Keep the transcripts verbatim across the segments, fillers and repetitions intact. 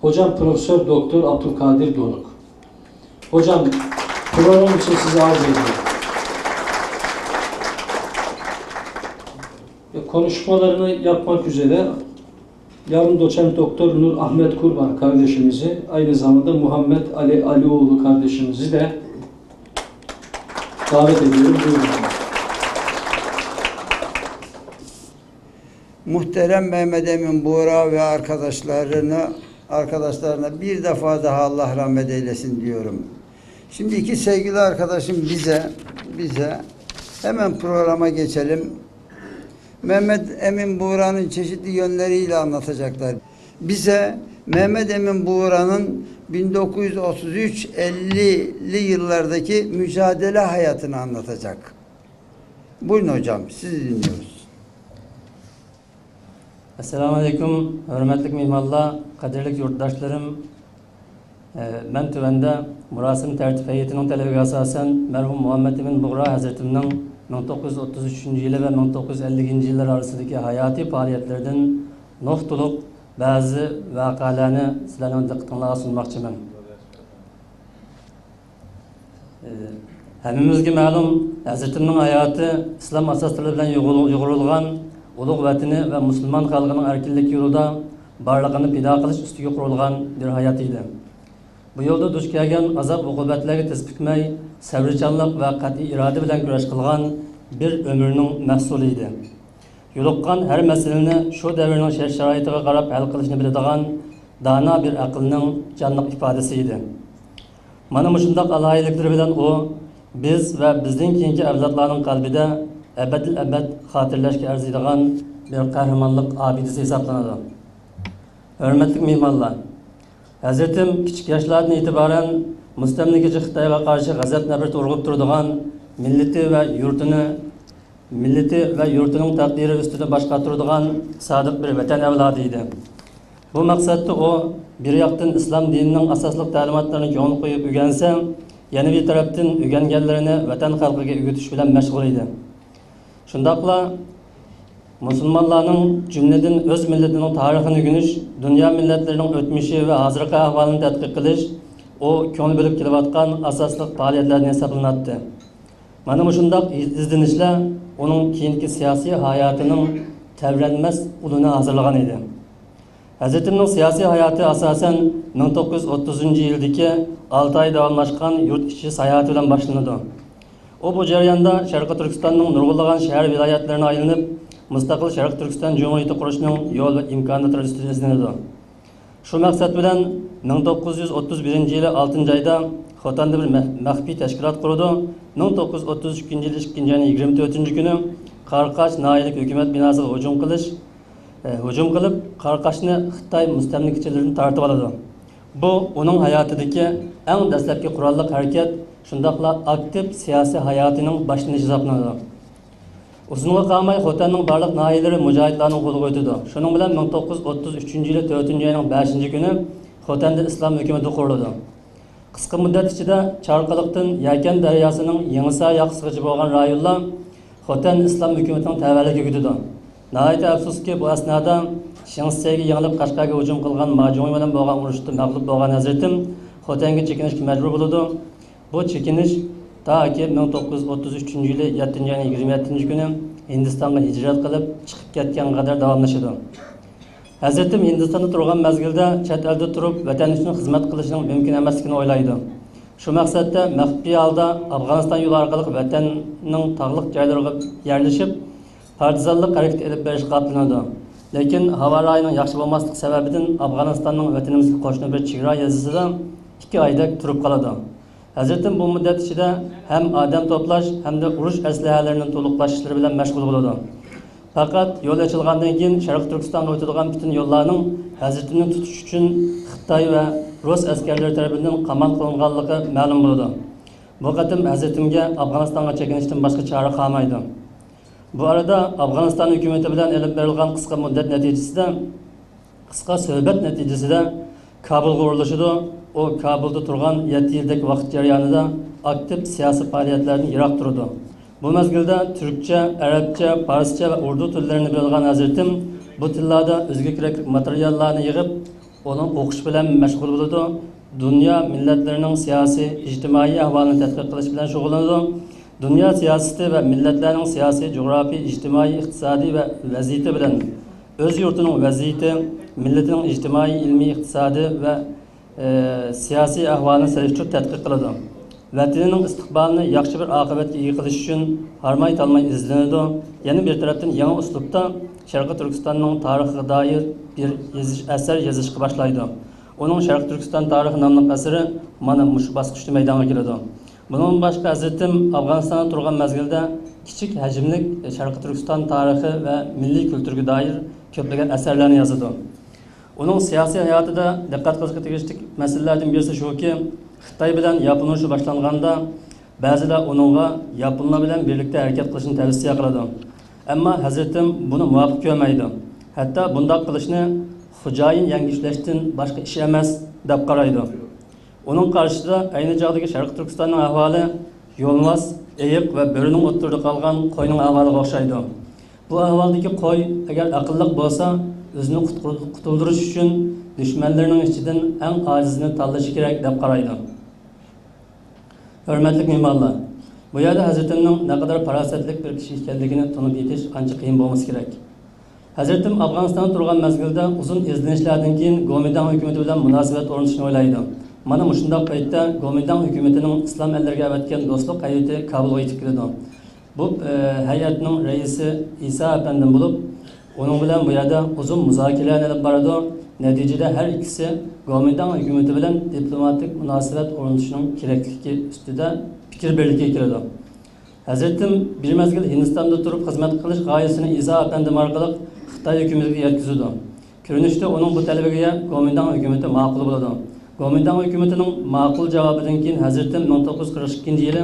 Hocam Profesör Doktor Abdülkadir Donuk. Hocam, program için sizi arz ediyorum. Ve konuşmalarını yapmak üzere yarım doçent doktor Nur Ahmet Kurban kardeşimizi, aynı zamanda Muhammed Ali Alioğlu kardeşimizi de davet ediyorum. Buyurun. Muhterem Mehmet Emin Buğra ve arkadaşlarını, arkadaşlarına bir defa daha Allah rahmet eylesin diyorum. Şimdi iki sevgili arkadaşım bize, bize hemen programa geçelim. Mehmet Emin Buğra'nın çeşitli yönleriyle anlatacaklar. Bize Mehmet Emin Buğra'nın bin dokuz yüz otuz üç ellili yıllardaki mücadele hayatını anlatacak. Buyurun hocam, sizi dinliyoruz. ئەسسالامۇئەلەيكۇم، ھۆرمەتلىك مېھمانلار، قەدىرلىك يۇرتداشلىرىم. ئە، مەن تۆۋەندە مۇراسىم تەرتىپ ھەيئىتىنىڭ تەلىپىگە ئاساسەن، مەرھۇم مۇھەممەد ئىمىن بۇغرا ھەزرىتىمنىڭ مىڭ توققۇز يۈز ئوتتۇز ئۈچىنچى يىلى ۋە مىڭ توققۇز يۈز ئەللىكىنچى يىللار ئارىسىدىكى ھاياتىي پائالىيەتلىرىدىن نۇقتىلىق بەزى ۋەقەلەرنى سىلەرنىڭ دىققىتىڭلارغا سۇنماقچىمەن. ھەممىمىزگە مەلۇم، ھەزرىتىمنىڭ ھاياتى ئىسلام ئاساسلىرى بىلەن يۇغۇرۇل-، يۇغۇرۇلغان ئۇلۇغ ۋەتىنى ۋە مۇسۇلمان خەلقىنىڭ ئەركىنلىك يولىدا بارلىقىنى پىدا قىلىش ئۈستىگە قۇرۇلغان بىر ھايات ئىدى. بۇ يولدا دۇچ كەلگەن ئازاب-ئوقۇبەتلەرگە تىز پۈكمەي، سەۋرچانلىق ۋە قەتئىي ئىرادە بىلەن كۈرەش قىلغان بىر ئۆمۈرنىڭ مەھسۇلى ئىدى. يولۇققان ھەر مەسىلىنى شۇ دەۋرنىڭ شەرت-شارائىتىغا قاراپ ھەل قىلىشنى بىلىدىغان دانا بىر ئەقىلنىڭ جانلىق ئىپادىسى ئىدى. مانا مۇشۇنداق ئالاھىدىلىكلىرى بىلەن ئۇ بىز ۋە بىزدىن كېيىنكى ئەۋلادلارنىڭ قەلبىدە ئەبەدىل ئەبەد خاتىرىلەشكە ئەرزىيدىغان بىر قەھرىمانلىق ئابىدىسى ھېسابلىنىدۇ. ھۆرمەتلىك مېھمانلار! ھەزرىتىم كىچىك ياشلاردىن ئېتىبارەن مۇستەملىكىچى خىتايغا قارشى غەزەپ-نەپرىتى ئۇرغۇپ تۇرىدىغان، مىللىتى ۋە يۇرتىنى مىللىتى ۋە يۇرتىنىڭ تەقدىرى ئۈستىدە باش قاتۇرىدىغان سادىق بىر ۋەتەن ئەۋلادى ئىدى. بۇ مەقسەتتە ئۇ بىر ياقتىن ئىسلام دىنىنىڭ ئاساسلىق تەلىماتلىرىنى كۆڭۈل قويۇپ ئۆگەنسە، يەنە بىر تەرەپتىن ئۆگەنگەنلىرىنى ۋەتەن خەلقىگە ئۆگىتىش بىلەن مەشغۇل ئىدى. شۇنداقلا مۇسۇلمانلارنىڭ، جۈملىدىن ئۆز مىللىتىنىڭ تارىخىنى ئۆگىنىش، دۇنيا مىللەتلىرىنىڭ ئۆتمۈشى ۋە ھازىرقى ئەھۋالىنى تەتقىق قىلىش ئۇ كۆڭۈل بۆلۈپ كېلىۋاتقان ئاساسلىق پائالىيەتلەردىن ھېسابلىناتتى. مانا مۇشۇنداق ئىز-، ئىزدىنىشلەر ئۇنىڭ كېيىنكى سىياسىي ھاياتىنىڭ تەۋرەنمەس ئۇلىنى ھازىرلىغان ئىدى. ھەزرىتىمنىڭ سىياسىي ھاياتى ئاساسەن مىڭ توققۇز يۈز ئوتتۇزىنچى يىلدىكى ئالتە ئاي داۋاملاشقان يۇرت ئىچى ساياھىتى بىلەن باشلىنىدۇ. ئۇ بۇ جەرياندا شەرقىي تۈركىستاننىڭ نۇرغۇنلىغان شەھەر، ۋىلايەتلىرىنى ئايلىنىپ، مۇستەقىل شەرقىي تۈركىستان جۇمھۇرىيىتى قۇرۇشنىڭ يول ۋە ئىمكانىيەتلىرى ئۈستىدە ئىزدىنىدۇ. شۇ مەقسەت بىلەن مىڭ توققۇز يۈز ئوتتۇز بىرىنچى يىلى ئالتىنچى ئايدا خوتەندە بىر مەخ-، مەخپىي تەشكىلات قۇرىدۇ. مىڭ توققۇز يۈز ئوتتۇز ئۈچىنچى يىلى ئىككىنچى ئاينىڭ يىگىرمە تۆتىنچى كۈنى قاراقاش ناھىيەلىك ھۆكۈمەت بىناسىغا ھۇجۇم قىلىش، ئە، ھۇجۇم قىلىپ، قاراقاشنى خىتاي مۇستەملىكىچىلىرىدىن تارتىۋالىدۇ. بۇ ئۇنىڭ ھاياتىدىكى ئەڭ دەسلەپكى قوراللىق ھەرىكەت، شۇنداقلا ئاكتىپ سىياسىي ھاياتىنىڭ باشلىنىشى ھېسابلىنىدۇ. ئۇزۇنغا قالماي خوتەننىڭ بارلىق ناھىيەلىرى مۇجاھىدلارنىڭ قولىغا ئۆتىدۇ. شۇنىڭ بىلەن مىڭ توققۇز يۈز ئوتتۇز ئۈچىنچى يىلى تۆتىنچى ئاينىڭ بەشىنچى كۈنى خوتەندە ئىسلام ھۆكۈمىتى قۇرۇلىدۇ. قىسقا مۇددەت ئىچىدە چارقىلىقتىن يەكەن دەرياسىنىڭ يېڭىسار ياقىسىغىچە بولغان رايونلار خوتەن ئىسلام ھۆكۈمىتىنىڭ تەۋەلىكىگە ئۆتىدۇ. ناھايىتى ئەپسۇسكى، بۇ ئەسنادا شىڭسىسەيگە يېڭىلىپ، قەشقەرگە ھۇجۇم قىلغان ماجۇڭيى بىلەن بولغان ئۇرۇشتا مەغلۇپ بولغان ھەزرىتىم خوتەنگە چېكىنىشكە مەجبۇر بولىدۇ. بۇ چېكىنىش تاكى مىڭ توققۇز يۈز ئوتتۇز ئۈچىنچى يىلى يەتتىنچى ئاينىڭ يىگىرمە يەتتىنچى كۈنى ھىندىستانغا ھىجرەت قىلىپ چىقىپ كەتكەنگە قەدەر داۋاملىشىدۇ. ھەزرىتىم ھىندىستاندا تۇرغان مەزگىلدە چەت ئەلدە تۇرۇپ ۋەتەن ئۈچۈن خىزمەت قىلىشنىڭ مۇمكىن ئەمەسلىكىنى ئويلايدۇ. شۇ مەقسەتتە مەخپىي ھالدا ئافغانىستان يولى ئارقىلىق ۋەتەننىڭ تاغلىق جايلىرىغا يەرلىشىپ، پارتىزانلىق ھەرىكىتى ئېلىپ بېرىشقا ئاتلىنىدۇ. لېكىن ھاۋا رايىنىڭ ياخشى بولماسلىقى سەۋەبىدىن ئافغانىستاننىڭ ۋەتىنىمىزگە قوشنا بىر چېگرا يېزىسىدا ئىككى ئايدەك تۇرۇپ قالىدۇ. ھەزرىتىم بۇ مۇددەت ئىچىدە ھەم ئادەم توپلاش، ھەمدە ئۇرۇش ئەسلىھەلىرىنى تولۇقلاش ئىشلىرى بىلەن مەشغۇل بولىدۇ. پەقەت يول ئېچىلغاندىن كېيىن شەرقىي تۈركىستانغا ئۆتىدىغان پۈتۈن يوللارنىڭ ھەزرىتىمنى تۇتۇش ئۈچۈن خىتاي ۋە رۇس ئەسكەرلىرى تەرىپىدىن قامال قىلىنغانلىقى مەلۇم بولىدۇ. بۇ قېتىم ھەزرىتىمگە ئافغانىستانغا چېكىنىشتىن باشقا چارە قالمايدۇ. بۇ ئارىدا ئافغانىستان ھۆكۈمىتى بىلەن ئېلىپ بېرىلغان قىسقا مۇددەت نەتىجىسىدە، قىسقا سۆھبەت نەتىجىسىدە كابۇلغا ئورۇنلىشىدۇ. ئۇ كابۇلدا تۇرغان يەتتە يىلدەك ۋاقىت جەريانىدا ئاكتىپ سىياسىي پائالىيەتلەردىن يىراق تۇرىدۇ. بۇ مەزگىلدە تۈركچە، ئەرەبچە، پارسچە ۋە ئۇردۇ تىللىرىنى بىلىدىغان ھەزرىتىم بۇ تىللاردا ئۆزىگە كېرەكلىك ماتېرىياللارنى يىغىپ، ئۇنىڭ ئوقۇش بىلەن مەشغۇل بولىدۇ. دۇنيا مىللەتلىرىنىڭ سىياسىي، ئىجتىمائىي ئەھۋالىنى تەتقىق قىلىش بىلەن شۇغۇللىنىدۇ. دۇنيا سىياسىتى ۋە مىللەتلەرنىڭ سىياسىي، جۇغراپىي، ئىجتىمائىي، ئىقتىسادىي ۋە ۋەزىيىتى بىلەن ئۆز يۇرتىنىڭ ۋەزىيىتى، مىللىتىنىڭ ئىجتىمائىي، ئىلمىي، ئىقتىسادىي ۋە، ئە، سىياسىي ئەھۋالىنى سېلىشتۇرۇپ تەتقىق قىلىدۇ. ۋەتىنىنىڭ ئىستىقبالىنى ياخشى بىر ئاقىۋەتكە ئىگە قىلىش ئۈچۈن ھارماي-تالماي ئىزدىنىدۇ. يەنە بىر تەرەپتىن يېڭى ئۇسلۇبتا شەرقىي تۈركىستاننىڭ تارىخىغا دائىر بىر يېزىش، ئەسەر يېزىشقا باشلايدۇ. ئۇنىڭ شەرقىي تۈركىستان تارىخى ناملىق ئەسىرى مانا مۇشۇ باسقۇچتا مەيدانغا كېلىدۇ. بۇنىڭدىن باشقا ھەزرىتىم ئافغانىستاندا تۇرغان مەزگىلدە كىچىك ھەجىملىك شەرقىي تۈركىستان تارىخى ۋە مىللىي كۈلتۈرىگە دائىر كۆپلىگەن ئەسەرلەرنى يازىدۇ. ئۇنىڭ سىياسىي ھاياتىدا دىققەت قىلىشقا تېگىشلىك مەسىلىلەردىن بىرسى شۇكى، خىتاي بىلەن ياپون ئۇرۇشى باشلانغاندا، بەزىلەر ئۇنىڭغا ياپونلار بىلەن بىرلىكتە ھەرىكەت قىلىشنى تەۋسىيە قىلىدۇ. ئەمما ھەزرىتىم بۇنى مۇۋاپىق كۆرمەيدۇ. ھەتتا بۇنداق قىلىشنى خوجايىن يەڭگۈشلەشتىن باشقا ئىش ئەمەس، دەپ قارايدۇ. ئۇنىڭ قارىشىدا، ئەينى چاغدىكى شەرقىي تۈركىستاننىڭ ئەھۋالى يولۋاس، ئېيىق ۋە بۆرىنىڭ ئوتتۇرىدا قالغان قوينىڭ ئەھۋالىغا ئوخشايدۇ. بۇ ئەھۋالدىكى قوي ئەگەر ئەقىللىق بولسا، ئۆزىنى قۇتقۇ-، قۇتۇلدۇرۇش ئۈچۈن دۈشمەنلىرىنىڭ ئىچىدىن ئەڭ ئاجىزىنى تاللىشى كېرەك، دەپ قارايدۇ. ھۆرمەتلىك مېھمانلار، بۇ يەردە ھەزرىتىمنىڭ نەقەدەر پاراسەتلىك بىر كىشى ئىكەنلىكىنى تونۇپ يېتىش ئانچە قىيىن بولمىسا كېرەك. ھەزرىتىم ئافغانىستاندا تۇرغان مەزگىلدە ئۇزۇن ئىزدىنىشلەردىن كېيىن گومىنداڭ ھۆكۈمىتى بىلەن مۇناسىۋەت ئورنىتىشنى ئويلايدۇ. مانا مۇشۇنداق پەيتتە گومىنداڭ ھۆكۈمىتىنىڭ ئىسلام ئەللىرىگە ئەۋەتكەن دوستلۇق ھەيئىتى كابۇلغا يېتىپ كېلىدۇ. بۇ، ئە، ھەيئەتنىڭ رەئىسى ئىسا ئەپەندىم بولۇپ، ئۇنىڭ بىلەن بۇ يەردە ئۇزۇن مۇزاكىرىلەرنى ئېلىپ بارىدۇ. نەتىجىدە ھەر ئىككىسى گومىنداڭ ھۆكۈمىتى بىلەن دىپلوماتىك مۇناسىۋەت ئورنىتىشنىڭ كېرەكلىكى ئۈستىدە پىكىر بىرلىكىگە كېلىدۇ. ھەزرىتىم بىر مەزگىل ھىندىستاندا تۇرۇپ خىزمەت قىلىش غايىسىنى ئىسا ئەپەندىم ئارقىلىق خىتاي ھۆكۈمىتىگە يەتكۈزىدۇ. كۆرۈنۈشتە ئۇنىڭ بۇ تەلىپىگە گومىنداڭ ھۆكۈمىتى ماقۇل بولىدۇ. گومىنداڭ ھۆكۈمىتىنىڭ ماقۇل جاۋابىدىن كېيىن ھەزرىتىم مىڭ توققۇز يۈز قىرىق ئىككىنچى يىلى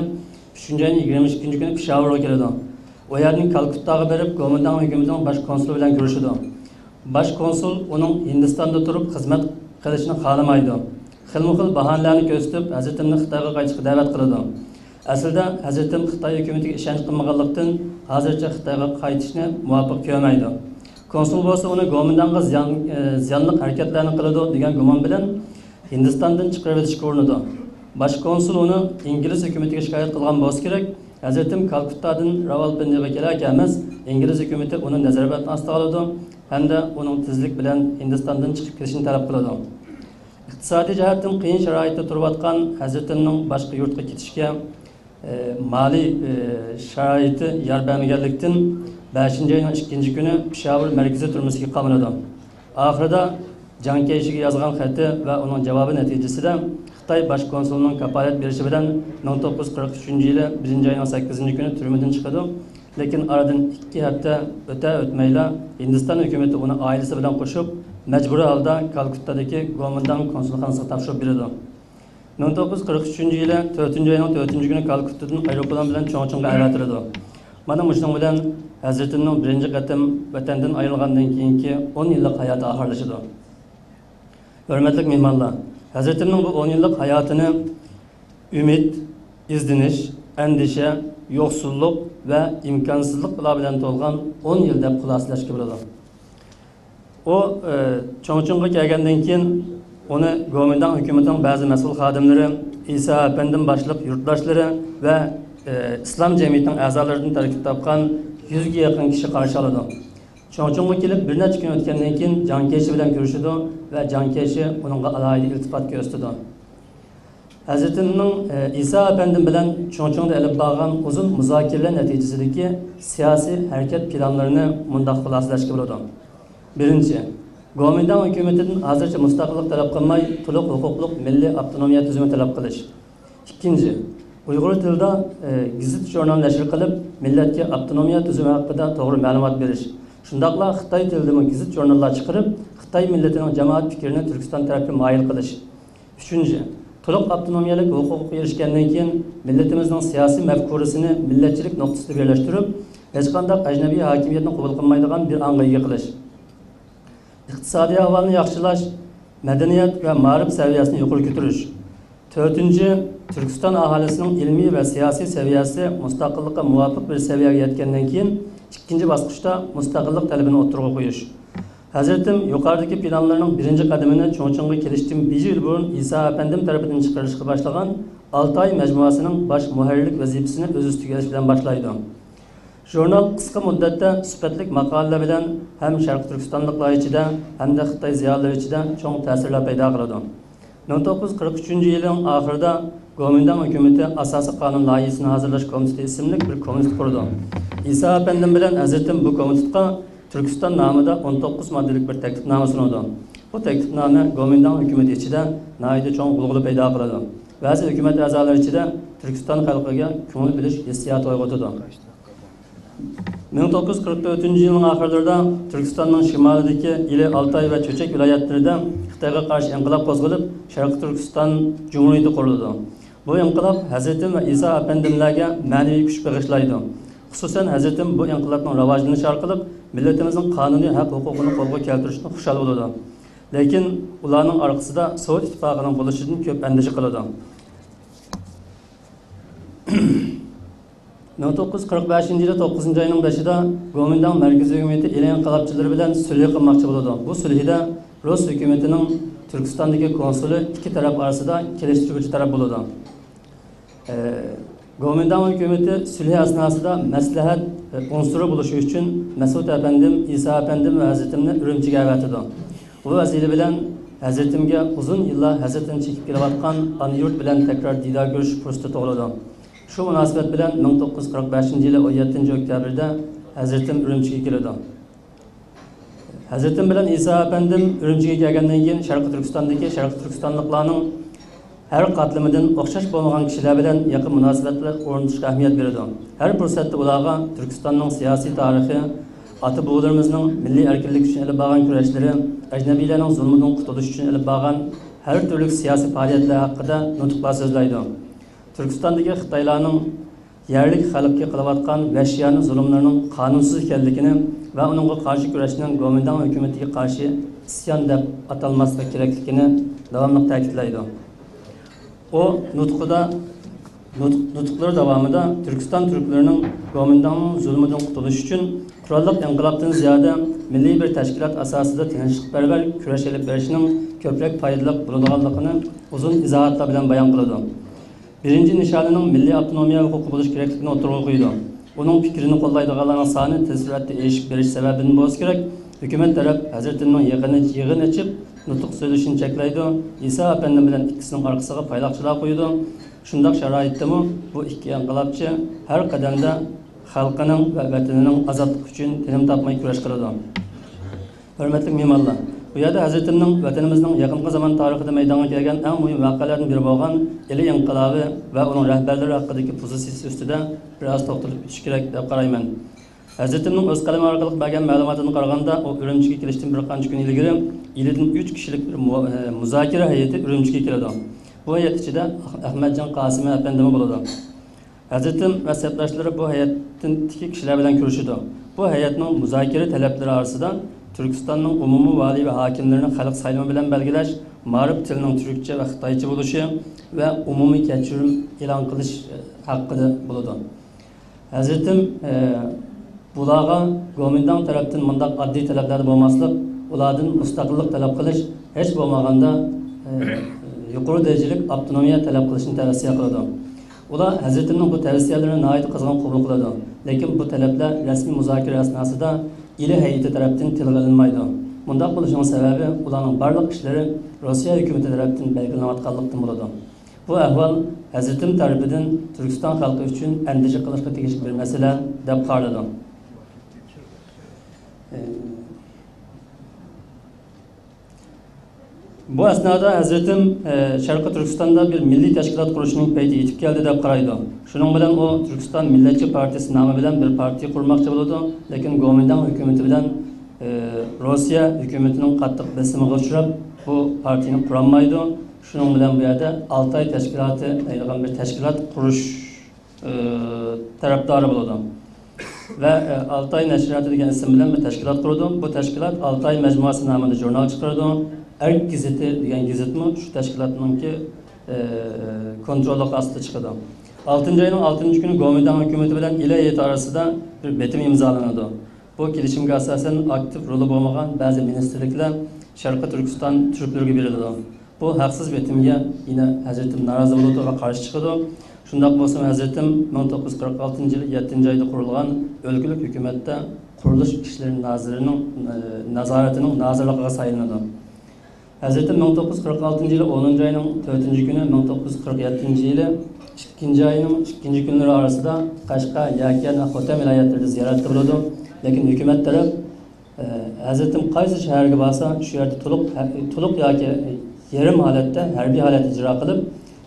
ئۈچىنچى ئاينىڭ يىگىرمە ئىككىنچى كۈنى پېشاۋۇرغا كېلىدۇ. ئۇ يەردىن كالكۇتتاغا بېرىپ، گومىنداڭ ھۆكۈمىتىنىڭ باش كونسۇلى بىلەن كۆرۈشىدۇ. باش كونسۇل ئۇنىڭ ھىندىستاندا تۇرۇپ خىزمەت قىلىشىنى خالىمايدۇ. خىلمۇ خىل باھانىلەرنى كۆرسىتىپ، ھەزرىتىمنى خىتايغا قايتىشقا دەۋەت قىلىدۇ. ئەسلىدە ھەزرىتىم خىتاي ھۆكۈمىتىگە ئىشەنچ قىلمىغانلىقتىن، ھازىرچە خىتايغا قايتىشنى مۇۋاپىق كۆرمەيدۇ. كونسۇل بولسا ئۇنى گومىنداڭغا زىيان، ئى، زىيانلىق ھەرىكەتلەرنى قىلىدۇ دېگەن گۇمان بىلەن ھىندىستاندىن چىقىرىۋېتىشكە ئۇرۇنىدۇ. باش كونسۇل ئۇنى ئىنگلىز ھۆكۈمىتىگە شىكايەت قىلغان بولسا كېرەك، ھەزرىتىم كالكۇتتادىن راۋالپىندىغا كېلەر-كەلمەس ئىنگلىز ھۆكۈمىتى ئۇنى نەزارەت ئاستىغا ئالىدۇ ھەمدە ئۇنىڭ تېزلىك بىلەن ھىندىستاندىن چىقىپ كېتىشىنى تەلەپ قىلىدۇ. ئىقتىسادىي جەھەتتىن قىيىن شارائىتتا تۇرۇۋاتقان ھەزرىتىمنىڭ باشقا يۇرتقا كېتىشكە، ئى، مالىي، ئى، شارائىتى يار بەرمىگەنلىكتىن، بەشىنچى ئاينىڭ ئىككىنچى كۈنى پېشاۋۇر مەركىزىي تۈرمىسىگە قامىلىدۇ. ئاخىرىدا جاڭ كەيشىگە يازغان خېتى ۋە ئۇنىڭ جاۋابى نەتىجىسىدە، خىتاي باش كونسۇلىنىڭ كاپالەت بېرىشى بىلەن مىڭ توققۇز يۈز قىرىق ئۈچىنچى يىلى بىرىنچى ئاينىڭ سەككىزىنچى كۈنى تۈرمىدىن چىقىدۇ. لېكىن ئارىدىن ئىككى ھەپتە ئۆتە-ئۆتمەيلا، ھىندىستان ھۆكۈمىتى ئۇنى ئائىلىسى بىلەن قوشۇپ، مەجبۇرىي ھالدا كالكۇتتادىكى گومىنداڭ كونسۇلخانىسىغا تاپشۇرۇپ بېرىدۇ. مىڭ توققۇز يۈز قىرىق ئۈچىنچى يىلى تۆتىنچى ئاينىڭ تۆتىنچى كۈنى كالكۇتتىدىن ئايروپىلان بىلەن چۇڭچىڭغا ئەۋەتىلىدۇ. مانا مۇشۇنىڭ بىلەن ھەزرىتىمنىڭ بىرىنچى قېتىم ۋەتەندىن ئايرىلغاندىن كېيىنكى ئون يىللىق ھاياتى ئاخىرلىشىدۇ. ھۆرمەتلىك مېھمانلار، ھەزرىتىمنىڭ بۇ ئون يىللىق ھاياتىنى ئۈمىد، ئىزدىنىش، ئەندىشە، يوقسۇللۇق ۋە ئىمكانسىزلىقلار بىلەن تولغان ئون يىل دەپ خۇلاسىلەشكە بولىدۇ. ئۇ، ئى، چۇڭچىڭغا كەلگەندىن كېيىن، ئۇنى گومىنداڭ ھۆكۈمىتىنىڭ بەزى مەسئۇل خادىملىرى، ئىسا ئەپەندىم باشلىق يۇرتداشلىرى ۋە، ئى، ئىسلام جەمئىيىتىنىڭ ئەزالىرىدىن تەركىب تاپقان يۈزگە يېقىن كىشى قارشى ئالىدۇ. چۇڭچىڭغا كېلىپ بىر نەچچە كۈن ئۆتكەندىن كېيىن، جاڭ كەيشى بىلەن كۆرۈشىدۇ ۋە جاڭ كەيشى ئۇنىڭغا ئالاھىدە ئىلتىپات كۆرسىتىدۇ. ھەزرىتىمنىڭ، ئى، ئىسا ئەپەندىم بىلەن چۇڭچىڭدا ئېلىپ بارغان ئۇزۇن مۇزاكىرىلەر نەتىجىسىدىكى سىياسىي ھەرىكەت پىلانلىرىنى مۇنداق خۇلاسىلەشكە بولىدۇ. بىرىنچى، گومىنداڭ ھۆكۈمىتىدىن ھازىرچە مۇستەقىللىق تەلەپ قىلماي، تولۇق ھوقۇقلۇق مىللىي ئاپتونومىيە تۈزۈمى تەلەپ قىلىش. ئىككىنچى، ئۇيغۇر تىلىدا، ئى، گېزىت-ژۇرنال نەشر قىلىپ، مىللەتكە ئاپتونومىيە تۈزۈمى ھەققىدە توغرا مەلۇمات بېرىش. شۇنداقلا خىتاي تىلىدىمۇ گېزىت-ژۇرناللار چىقىرىپ، خىتاي مىللىتىنىڭ جامائەت پىكرىنى تۈركىستان تەرەپكە مايىل قىلىش. ئۈچىنچى، تولۇق ئاپتونومىيەلىك ھوقۇققا ئېرىشكەندىن كېيىن، مىللىتىمىزنىڭ سىياسىي مەپكۇرىسىنى مىللەتچىلىك نۇقتىسىدا بىرلەشتۈرۈپ، ھېچقانداق ئەجنەبىي ھاكىمىيەتنى قوبۇل قىلمايدىغان بىر ئاڭغا ئىگە قىلىش. ئىقتىسادىي ئەھۋالنى ياخشىلاش، مەدەنىيەت ۋە مائارىپ سەۋىيەسىنى يۇقىرى كۆتۈرۈش. تۆتىنچى، تۈركىستان ئاھالىسىنىڭ ئىلمىي ۋە سىياسىي سەۋىيەسى مۇستەقىللىققا مۇۋاپىق بىر سەۋىيەگە يەتكەندىن كېيىن، ئىككىنچى باسقۇچتا مۇستەقىللىق تەلىپىنى ئوتتۇرىغا قويۇش. ھەزرىتىم يۇقىرىدىكى پىلانلىرىنىڭ بىرىنچى قەدىمىنى چۇڭچىڭغا كېلىشتىن بىر يىل بۇرۇن ئىسا ئەپەندىم تەرىپىدىن چىقىرىشقا باشلىغان ئالتاي مەجمۇئەسىنىڭ باش مۇھەررىرلىك ۋەزىپىسىنى ئۆز ئۈستىگە ئېلىش بىلەن باشلايدۇ. ژۇرنال قىسقا مۇددەتتە سۈپەتلىك ماقالىلەر بىلەن ھەم شەرقىي تۈركىستانلىقلار ئىچىدە، ھەمدە خىتاي زىيالىيلىرى ئىچىدە چوڭ تەسىرلەر پەيدا قىلىدۇ. مىڭ توققۇز يۈز قىرىق ئۈچىنچى يىلىنىڭ ئاخىرىدا گومىنداڭ ھۆكۈمىتى ئاساسىي قانۇن لايىھىسىنى ھازىرلاش كومىتېتى ئىسىملىك بىر كومىتېت قۇرىدۇ. ئىسا ئەپەندىم بىلەن ھەزرىتىم بۇ كومىتېتقا تۈركىستان نامىدا ئون توققۇز ماددىلىك بىر تەكلىپنامە سۇنىدۇ. بۇ تەكلىپنامە گومىنداڭ ھۆكۈمىتى ئىچىدە ناھايىتى چوڭ غۇلغۇلا پەيدا قىلىدۇ. بەزى ھۆكۈمەت ئەزالىرى ئىچىدە تۈركىستان خەلقىگە كۆڭۈل بۆلۈش ھېسسىياتى ئويغىتىدۇ. مىڭ توققۇز يۈز قىرىق تۆتىنچى يىلنىڭ ئاخىرلىرىدا تۈركىستاننىڭ شىمالىدىكى ئىلى ئالتاي ۋە چۆچەك ۋىلايەتلىرىدە خىتايغا قارشى ئىنقىلاب قوزغىلىپ، شەرقىي تۈركىستان جۇمھۇرىيىتى قۇرۇلىدۇ. بۇ ئىنقىلاب ھەزرىتىم ۋە ئىسا ئەپەندىملەرگە مەنىۋى كۈچ بېغىشلايدۇ. خۇسۇسەن، ھەزرىتىم بۇ ئىنقىلابنىڭ راۋاجلىنىشى ئارقىلىق مىللىتىمىزنىڭ قانۇنىي ھەق-ھوقۇقىنى قولغا كەلتۈرۈشىدىن خۇشال بولىدۇ. لېكىن ئۇلارنىڭ ئارقىسىدا سوۋېت ئىتتىپاقىنىڭ بولۇشىدىن كۆپ ئەندىشە قىلىدۇ. مىڭ توققۇز يۈز قىرىق بەشىنچى يىلى توققۇزىنچى ئاينىڭ بەشىدە گومىنداڭ مەركىزىي ھۆكۈمىتى ئىلى ئىنقىلابچىلىرى بىلەن سۈلھى قىلماقچى بولىدۇ. بۇ سۈلھىدە رۇس ھۆكۈمىتىنىڭ تۈركىستاندىكى كونسۇلى ئىككى تەرەپ ئارىسىدا كېلىشتۈرگۈچى تەرەپ بولىدۇ. ئە، گومىنداڭ ھۆكۈمىتى سۈلھى ئەسناسىدا مەسلىھەت، ئە، ئۇنسۇرى بولۇشى ئۈچۈن مەسئۇد ئەپەندىم، ئىسا ئەپەندىم ۋە ھەزرىتىمنى ئۈرۈمچىگە ئەۋەتىدۇ. بۇ ۋەسىلە بىلەن ھەزرىتىمگە ئۇزۇن يىللار ھەسرىتىنى چېكىپ كېلىۋاتقان ئانا يۇرت بىلەن تەكرار دىدار كۆرۈش پۇرسىتى تۇغۇلىدۇ. شۇ مۇناسىۋەت بىلەن مىڭ توققۇز يۈز قىرىق بەشىنچى يىلى ئون يەتتىنچى ئۆكتەبىردە ھەزرىتىم ئۈرۈمچىگە كېلىدۇ. ھەزرىتىم بىلەن ئىسا ئەپەندىم ئۈرۈمچىگە كەلگەندىن كېيىن، شەرقىي تۈركىستاندىكى شەرقىي تۈركىستانلىقلارنىڭ ھەر قاتلىمىدىن ئوخشاش بولمىغان كىشىلەر بىلەن يېقىن مۇناسىۋەتلەر ئورنىتىشقا ئەھمىيەت بېرىدۇ. ھەر پۇرسەتتە ئۇلارغا تۈركىستاننىڭ سىياسىي تارىخى، ئاتا-بوۋىلىرىمىزنىڭ مىللىي ئەركىنلىك ئۈچۈن ئېلىپ بارغان كۈرەشلىرى، ئەجنەبىيلەرنىڭ زۇلمىدىن قۇتۇلۇش ئۈچۈن ئېلىپ بارغان ھەر تۈرلۈك سىياسىي پائالىيەتلەر ھەققىدە نۇتۇقلار سۆزلەيدۇ. تۈركىستاندىكى خىتايلارنىڭ يەرلىك خەلققە قىلىۋاتقان ۋەھشىيانە زۇلۇملىرىنىڭ قانۇنسىز ئىكەنلىكىنى ۋە ئۇنىڭغا قارشى كۈرەشنىڭ گومىنداڭ ھۆكۈمىتىگە قارشى ئىسيان دەپ ئاتالماسلىق كېرەكلىكىنى داۋاملىق تەكىتلەيدۇ. ئۇ نۇتقىدا، نۇتۇق، نۇتۇقلىرى داۋامىدا تۈركىستان تۈركلىرىنىڭ گومىنداڭنىڭ زۇلمىدىن قۇتۇلۇش ئۈچۈن قوراللىق ئىنقىلابتىن زىيادە مىللىي بىر تەشكىلات ئاساسىدا تىنچلىقپەرۋەر كۈرەش ئېلىپ بېرىشنىڭ كۆپرەك پايدىلىق بولىدىغانلىقىنى ئۇزۇن ئىزاھاتلار بىلەن بايان قىلىدۇ. بىرىنچى نىشانىنىڭ مىللىي ئاپتونومىيە ھوقۇقى بولۇش كېرەكلىكىنى ئوتتۇرىغا قويىدۇ. ئۇنىڭ پىكرىنى قوللايدىغانلارنىڭ سانى تېز سۈرئەتتە ئېشىپ بېرىش سەۋەبىدىن بولسا كېرەك، ھۆكۈمەت تەرەپ ھەزرىتىمنىڭ يىغىنى، يىغىن ئېچىپ، نۇتۇق سۆزلىشىنى چەكلەيدۇ، ئىسا ئەپەندىم بىلەن ئىككىسىنىڭ ئارقىسىغا پايلاقچىلار قويىدۇ. شۇنداق شارائىتتىمۇ بۇ ئىككى ئىنقىلابچى ھەر قەدەمدە خەلقىنىڭ ۋە ۋەتىنىنىڭ ئازادلىقى ئۈچۈن تىنىم تاپماي كۈرەش قىلىدۇ. ھۆرمەتلىك مېھمانلار، بۇ يەردە ھەزرىتىمنىڭ ۋەتىنىمىزنىڭ يېقىنقى زامان تارىخىدا مەيدانغا كەلگەن ئەڭ مۇھىم ۋەقەلەردىن بىرى بولغان ئىلى ئىنقىلابى ۋە ئۇنىڭ رەھبەرلىرى ھەققىدىكى پوزىتسىيىسى ئۈستىدە بىر ئاز توختىلىپ ئۆتۈش كېرەك دەپ قارايمەن. ھەزرىتىمنىڭ ئۆز قەلىمى ئارقىلىق بەرگەن مەلۇماتىدىن قارىغاندا، ئۇ ئۈرۈمچىگە كېلىشتىن بىر قانچە كۈن ئىلگىرى ئىلىدىن ئۈچ كىشىلىك بىر مۇ-، ئە، مۇزاكىرە ھەيئىتى ئۈرۈمچىگە كېلىدۇ. بۇ ھەيئەت ئىچىدە ئەخ-، ئەخمەتجان قاسىمى ئەپەندىمۇ بولىدۇ. ھەزرىتىم ۋە سەپداشلىرى بۇ ھەيئەتتىكى كىشىلەر بىلەن كۆرۈشىدۇ. بۇ ھەيئەتنىڭ مۇزاكىرە تەلەپلىرى ئارىسىدا تۈركىستاننىڭ ئومۇمىي ۋالىي ۋە ھاكىملىرىنى خەلق سايلىمى بىلەن بەلگىلەش، مائارىپ تىلىنىڭ تۈركچە ۋە خىتايچە بولۇشى ۋە ئومۇمىي كەچۈرۈم ئېلان قىلىش ھەققىدە بولىدۇ. ھەزرىتىم، ئە، بۇلارغا گومىنداڭ تەرەپتىن مۇنداق ئاددىي تەلەپلەردە بولماسلىق، ئۇلاردىن مۇستەقىللىق تەلەپ قىلىش، ھېچ بولمىغاندا، ئە، يۇقىرى دەرىجىلىك ئاپتونومىيە تەلەپ قىلىشنى تەۋسىيە قىلىدۇ. ئۇلار ھەزرىتىمنىڭ بۇ تەۋسىيەلىرىنى ناھايىتى قىزغىن قوبۇل قىلىدۇ، لېكىن بۇ تەلەپلەر رەسمىي مۇزاكىرە ئەسناسىدا ئىلى ھەيئىتى تەرەپتىن تىلغا ئېلىنمايدۇ. مۇنداق بولۇشىنىڭ سەۋەبى ئۇلارنىڭ بارلىق ئىشلىرى روسىيە ھۆكۈمىتى تەرەپتىن بەلگىلىنىۋاتقانلىقتىن بولىدۇ. بۇ ئەھۋال ھەزرىتىم تەرىپىدىن تۈركىستان خەلقى ئۈچۈن ئەندىشە قىلىشقا تېگىشلىك بىر مەسىلە دەپ قارىلىدۇ. بۇ ئەسنادا ھەزرىتىم، ئە، شەرقىي تۈركىستاندا بىر مىللىي تەشكىلات قۇرۇشنىڭ پەيتى يېتىپ كەلدى دەپ قارايدۇ. شۇنىڭ بىلەن ئۇ تۈركىستان مىللەتچى پارتىيىسى نامى بىلەن بىر پارتىيە قۇرماقچى بولىدۇ، لېكىن گومىنداڭ ھۆكۈمىتى بىلەن، ئە، روسىيە ھۆكۈمىتىنىڭ قاتتىق بېسىمىغا ئۇچراپ، بۇ پارتىيىنى قۇرالمايدۇ. شۇنىڭ بىلەن بۇ يەردە ئالتاي تەشكىلاتى دەيدىغان بىر تەشكىلات قۇرۇش، ئى، تەرەپدارى بولىدۇ. ۋە، ئى، ئالتاي نەشرىياتى دېگەن ئىسىم بىلەن بىر تەشكىلات قۇرىدۇ. بۇ تەشكىلات ئالتاي مەجمۇئەسى نامىدا ژۇرنال چىقىرىدۇ. ئەرك گېزىتى دېگەن گېزىتمۇ شۇ تەشكىلاتنىڭكى، ئى، كونتروللۇقى ئاستىدا چىقىدۇ. ئالتىنچى ئاينىڭ ئالتىنچى كۈنى گومىنداڭ ھۆكۈمىتى بىلەن ئىلى ھەيئىتى ئارىسىدا بىر بېتىم ئىمزالىنىدۇ. بۇ كېلىشىمگە ئاساسەن، ئاكتىپ رولى بولمىغان بەزى مىنىستىرلىكلەر شەرقىي تۈركىستان تۈركلىرىگە بېرىلىدۇ. بۇ ھەقسىز بېتىمگە يەنە ھەزرىتىم نارازى بولىدۇ ۋە قارشى چىقىدۇ. شۇنداق بولسىمۇ، ھەزرىتىم مىڭ توققۇز يۈز قىرىق ئالتىنچى يىلى يەتتىنچى ئايدا قۇرۇلغان ئۆلكىلىك ھۆكۈمەتتە قۇرۇلۇش ئىشلىرى نازىرىنىڭ، ئە، نازارىتىنىڭ نازىرلىقىغا سايلىنىدۇ. ھەزرىتىم مىڭ توققۇز يۈز قىرىق ئالتىنچى يىلى ئونىنچى ئاينىڭ تۆتىنچى كۈنى، مىڭ توققۇز يۈز قىرىق يەتتىنچى يىلى ئىككىنچى ئاينىڭ ئىككىنچى كۈنلىرى ئارىسىدا قەشقەر، يەكەن ۋە خوتەن ۋىلايەتلىرىدە زىيارەتتە بولىدۇ. لېكىن ھۆكۈمەت تەرەپ، ئە، ھەزرىتىم قايسى شەھەرگە بارسا، شۇ يەردە تولۇق، تولۇق ياكى يېرىم ھالەتتە ھەربىي ھالەت ئىجرا قىلىپ،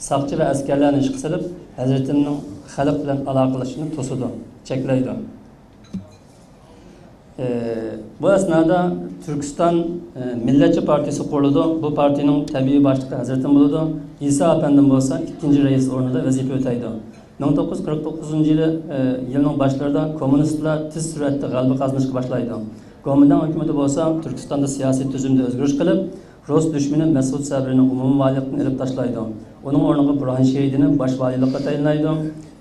ساقچى ۋە ئەسكەرلەرنى ئىشقا سېلىپ، ھەزرىتىمنىڭ خەلق بىلەن ئالاقىلىشىشىنى توسىدۇ، چەكلەيدۇ. ئى، بۇ ئەسنادا تۈركىستان، ئى، مىللەتچى پارتىيىسى قۇرۇلىدۇ. بۇ پارتىيىنىڭ تەبىئىي باشلىقى ھەزرىتىم بولىدۇ. ئىسا ئەپەندىم بولسا ئىككىنچى رەئىس ئورنىدا ۋەزىپە ئۆتەيدۇ. مىڭ توققۇز يۈز قىرىق توققۇزىنچى يىلى، ئى، يىلنىڭ باشلىرىدا كوممۇنىستلار تېز سۈرئەتتە غەلىبە قازىنىشقا باشلايدۇ. گومىنداڭ ھۆكۈمىتى بولسا تۈركىستاندا سىياسىي تۈزۈمدە ئۆزگىرىش قىلىپ، رۇس دۈشمىنى مەسئۇد سەبرىنى ئومۇمىي ۋالىيلىقتىن ئېلىپ تاشلايدۇ. ئۇنىڭ ئورنىغا بۇرھان شېھىدىنى باش ۋالىيلىققا تەيىنلەيدۇ.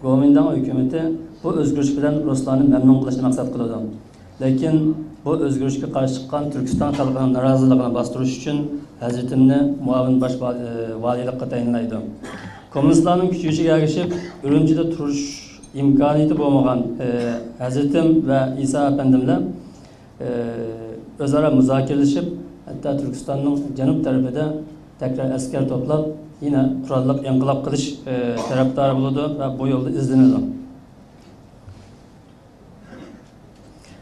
گومىنداڭ ھۆكۈمىتى بۇ ئۆزگىرىش بىلەن رۇسلارنى مەمنۇن قىلىشنى مەقسەت قىلىدۇ. لېكىن بۇ ئۆزگىرىشكە قارشى چىققان تۈركىستان خەلقىنىڭ نارازىلىقىنى باستۇرۇش ئۈچۈن ھەزرىتىمنى مۇئاۋىن باش ۋال-، ئى، ۋالىيلىققا تەيىنلەيدۇ. كوممۇنىستلارنىڭ كۈچىيىشىگە ئەگىشىپ، ئۈرۈمچىدە تۇرۇش ئىمكانىيىتى بولمىغان، ئى، ھەزرىتىم ۋە ئىسا ئەپەندىملەر ئۆزئارا مۇزاكىرىلىشىپ، ھەتتا تۈركىستاننىڭ جەنۇب تەرىپىدە تەكرار ئەسكەر توپلاپ، يەنە قوراللىق ئىنقىلاب قىلىش، ئى، تەرەپدارى بولىدۇ ۋە بۇ يولدا ئىزدىنىدۇ.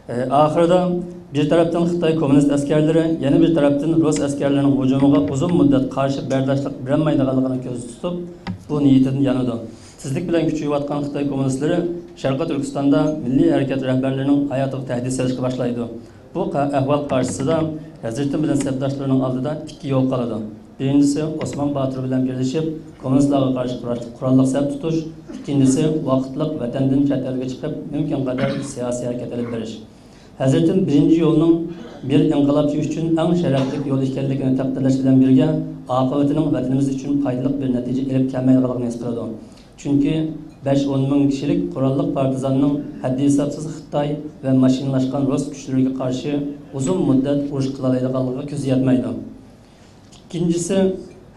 ئى، ئاخىرىدا بىر تەرەپتىن خىتاي كوممۇنىست ئەسكەرلىرى، يەنە بىر تەرەپتىن رۇس ئەسكەرلىرىنىڭ ھۇجۇمىغا ئۇزۇن مۇددەت قارشى بەرداشلىق بېرەلمەيدىغانلىقىنى كۆزدە تۇتۇپ، بۇ نىيىتىدىن يانىدۇ. تېزلىك بىلەن كۈچىيىۋاتقان خىتاي كوممۇنىستلىرى شەرقىي تۈركىستاندا مىللىي ھەرىكەت رەھبەرلىرىنىڭ ھاياتىغا تەھدىت سېلىشقا باشلايدۇ. بۇ قە-، ئەھۋال قارشىسىدا ھەزرىتىم بىلەن سەپداشلىرىنىڭ ئالدىدا ئىككى يول قالىدۇ. بىرىنچىسى، ئوسمان باتۇر بىلەن بىرلىشىپ، كوممۇنىستلارغا قارشى قۇرا-، قوراللىق سەپ تۇتۇش. ئىككىنچىسى، ۋاقىتلىق ۋەتەندىن چەت ئەلگە چىقىپ، مۇمكىن قەدەر سىياسىي ھەرىكەت ئېلىپ بېرىش. ھەزرىتىم بىرىنچى يولنىڭ بىر ئىنقىلابچى ئۈچۈن ئەڭ شەرەپلىك يول ئىكەنلىكىنى تەقدىرلەش بىلەن بىرگە، ئاقىۋىتىنىڭ ۋەتىنىمىز ئۈچۈن پايدىلىق بىر نەتىجە ئېلىپ كەلمەيدىغانلىقىنى ھېس قىلىدۇ. چۈنكى بەش-ئون مىڭ كىشىلىك قوراللىق پارتىزاننىڭ ھەددى-ھېسابسىز خىتاي ۋە ماشىنىلاشقان رۇس كۈچلىرىگە قارشى ئۇزۇن مۇددەت ئۇرۇش قىلالايدىغانلىقىغا كۆزى يەتمەيدۇ. ئىككىنچىسى،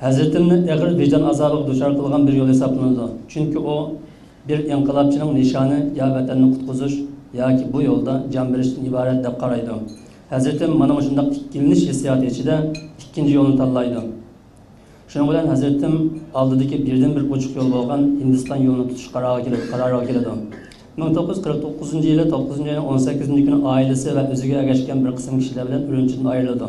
ھەزرىتىمنى ئېغىر ۋىجدان ئازابىغا دۇچار قىلغان بىر يول ھېسابلىنىدۇ. چۈنكى ئۇ بىر ئىنقىلابچىنىڭ نىشانى يا ۋەتەننى قۇتقۇزۇش ياكى بۇ يولدا جان بېرىشتىن ئىبارەت دەپ قارايدۇ. ھەزرىتىم مانا مۇشۇنداق ئىككىلىنىش ھېسسىياتى ئىچىدە ئىككىنچى يولنى تاللايدۇ. شۇنىڭ بىلەن ھەزرىتىم ئالدىدىكى بىردىنبىر ئوچۇق يول بولغان ھىندىستان يولىنى تۇتۇش قارارىغا كېلىدۇ، قارارىغا كېلىدۇ. مىڭ توققۇز يۈز قىرىق توققۇزىنچى يىلى توققۇزىنچى ئاينىڭ ئون سەككىزىنچى كۈنى ئائىلىسى ۋە ئۆزىگە ئەگەشكەن بىر قىسىم كىشىلەر بىلەن ئۈرۈمچىدىن ئايرىلىدۇ.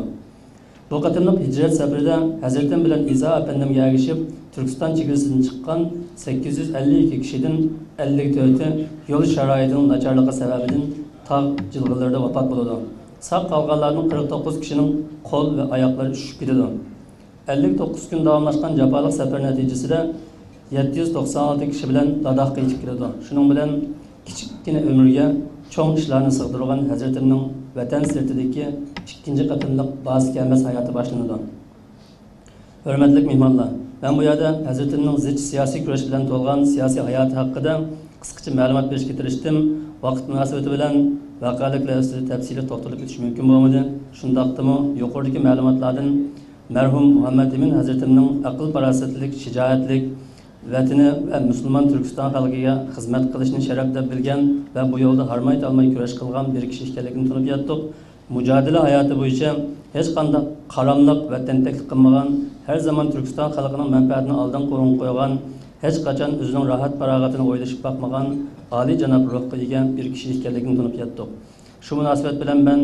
بۇ قېتىملىق ھىجرەت سەپىرىدە ھەزرىتىم بىلەن ئىسا ئەپەندىمگە ئەگىشىپ، تۈركىستان چېگرىسىدىن چىققان سەككىز يۈز ئەللىك ئىككى كىشىدىن ئەللىك تۆتى يول شارائىتىنىڭ ناچارلىقى سەۋەبىدىن تاغ جىلغىلىرىدا ۋاپات بولىدۇ. ساق قالغانلاردىن قىرىق توققۇز كىشىنىڭ قول ۋە ئاياقلىرى ئۈشۈپ كېتىدۇ. ئەللىك توققۇز كۈن داۋاملاشقان جاپالىق سەپەر نەتىجىسىدە يەتتە يۈز توقسان ئالتە كىشى بىلەن لاداخقا يېتىپ كېلىدۇ. شۇنىڭ بىلەن كىچىككىنە ئۆمرىگە چوڭ ئىشلارنى سىغدۇرغان ھەزرىتىمنىڭ ۋەتەن سىرتىدىكى ئىككىنچى قېتىملىق باسى كەلمەس ھاياتى باشلىنىدۇ. ھۆرمەتلىك مېھمانلار، مەن بۇ يەردە ھەزرىتىمنىڭ زىچ سىياسىي كۈرەش بىلەن تولغان سىياسىي ھاياتى ھەققىدە قىسقىچە مەلۇمات بېرىشكە تىرىشتىم. ۋاقىت مۇناسىۋىتى بىلەن ۋەقەلىكلەر ئۈستىدە تەپسىلىي توختىلىپ ئۆتۈش مۇمكىن بولمىدى. شۇنداقتىمۇ يۇقىرىدىكى مەلۇماتلاردىن مەرھۇم مۇھەممەد ئىمىن ھەزرىتىمنىڭ ئەقىل-پاراسەتلىك، شىجائەتلىك، ۋەتىنى ۋە مۇسۇلمان تۈركىستان خەلقىگە خىزمەت قىلىشنى شەرەپ دەپ بىلگەن ۋە بۇ يولدا ھارماي-تالماي كۈرەش قىلغان بىر كىشى ئىكەنلىكىنى تونۇپ يەتتۇق. مۇجادىلە ھاياتى بويىچە ھېچقانداق قاراملىق ۋە تەنتەكلىك قىلمىغان، ھەر زامان تۈركىستان خەلقىنىڭ مەنپەئەتىنى ئالدىنقى ئورۇنغا قويغان، ھېچقاچان ئۆزىنىڭ راھەت-پاراغىتىنى ئويلىشىپ باقمىغان ئالىيجاناب روھقا ئىگە بىر كىشى ئىكەنلىكىنى تونۇپ يەتتۇق. شۇ مۇناسىۋەت بىلەن مەن،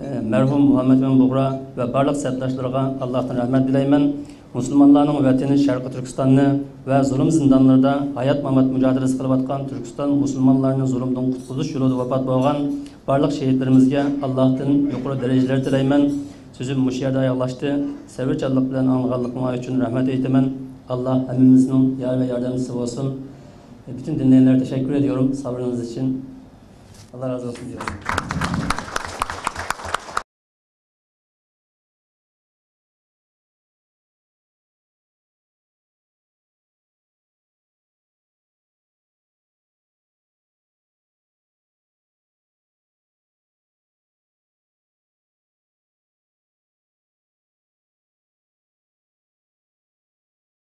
ئە، مەرھۇم مۇھەممەد ئىمىن بۇغرا ۋە بارلىق سەپداشلىرىغا ئاللاھتىن رەھمەت تىلەيمەن. مۇسۇلمانلارنىڭ ۋەتىنى شەرقىي تۈركىستاننى ۋە زۇلۇم زىندانلىرىدا ھايات-مامات مۇجادىلىسى قىلىۋاتقان تۈركىستان مۇسۇلمانلارنى زۇلۇمدىن قۇتقۇزۇش يولىدا ۋاپات بولغان بارلىق شېھىتلىرىمىزگە ئاللاھتىن يۇقىرى دەرىجىلەر تىلەيمەن. سۆزۈم مۇشۇ يەردە ئاياغلاشتى. سەۋرچانلىق بىلەن ئاڭلىغانلىقىڭلار ئۈچۈن رەھمەت ئېيتىمەن. ئاللاھ ھەممىمىزنىڭ يار ۋە ياردەمچىسى بولسۇن. Bütün dinleyenlere teşekkür ediyorum sabrınız için. Allah razı olsun diyorum.